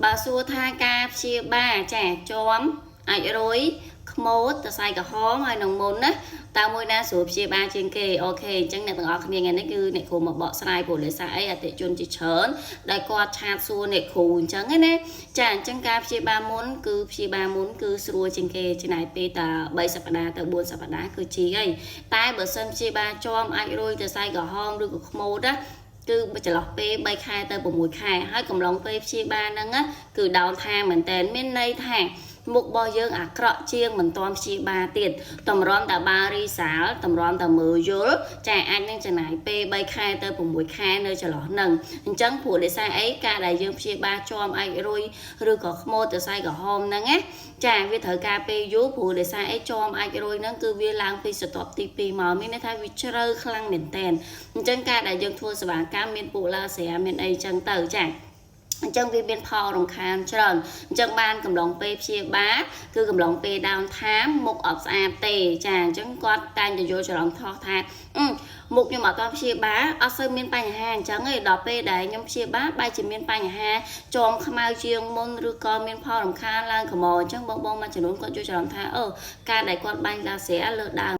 បើសួរថាការព្យាបាលចាជាំអាចម៍រុយខ្មោចសរសៃក្រហមហើយនឹងមុនណាតើមួយណាស្រួលព្យាបាលជាងគេOK អញ្ចឹងអ្នកទាំងអស់គ្នាថ្ងៃនេះគឺអ្នកគ្រូមកបកស្រាយព្រោះដោយសារអីអតិជនជាច្រើនដែលគាត់chat សួរអ្នកគ្រូអញ្ចឹងណាចាអញ្ចឹងការព្យាបាលមុនគឺព្យាបាលមុនគឺស្រួលជាងគេចំណាយពេលតែ3សប្តាហ៍ទៅ4សប្តាហ៍គឺជាហើយតែបើសិនព្យាបាលជាំអាចម៍រុយសរសៃក្រហមឬក៏ខ្មោចណាគឺចន្លោះពេល3ខែទៅ6ខែហើយកំឡុងពេលព្យាបាលហ្នឹងណាគឺ down time មែនតើមានន័យថាមុខរបស់យើងអាក្រក់ជាងមិនទាន់ព្យាបាលទៀតតម្រាំតាបារីសាលតម្រាំតាមើលយល់ចាអាចនឹងចំណាយពេល3ខែទៅ6ខែនៅចន្លោះហ្នឹងអញ្ចឹងព្រោះដោយសារអីការដែលយើងព្យាបាលជាំអាចម៍រុយឬក៏ខ្មោចសរសៃក្រហមហ្នឹងណាចាវាត្រូវការពេលយូរព្រោះដោយសារអីជាំអាចម៍រុយហ្នឹងគឺវាឡើងពីស្រទាប់ទី2មកមានន័យថាវាជ្រៅខ្លាំងមែនតែនអញ្ចឹងការដែលយើងធ្វើសេវាកម្មមានពួកឡាស្រាមានអីចឹងទៅចាអញ្ចឹងវាមានផលរំខានច្រើនអញ្ចឹងបានកំឡុងពេលព្យាបាលគឺកំឡុងពេល down time មុខអត់ស្អាតទេចាអញ្ចឹងគាត់តែងតែយល់ច្រឡំថោះថាមុខខ្ញុំអត់ទាន់ព្យាបាលអត់សូវមានបញ្ហាអញ្ចឹងឯងដល់ពេលដែលខ្ញុំព្យាបាលបែរជាមានបញ្ហាជាំខ្មៅជាងមុនឬក៏មានផលរំខានឡើងក្រមអញ្ចឹងបងបងមួយចំនួនគាត់យល់ច្រឡំថាអឺការដែលគាត់បាញ់ឡាស៊ែលើដើម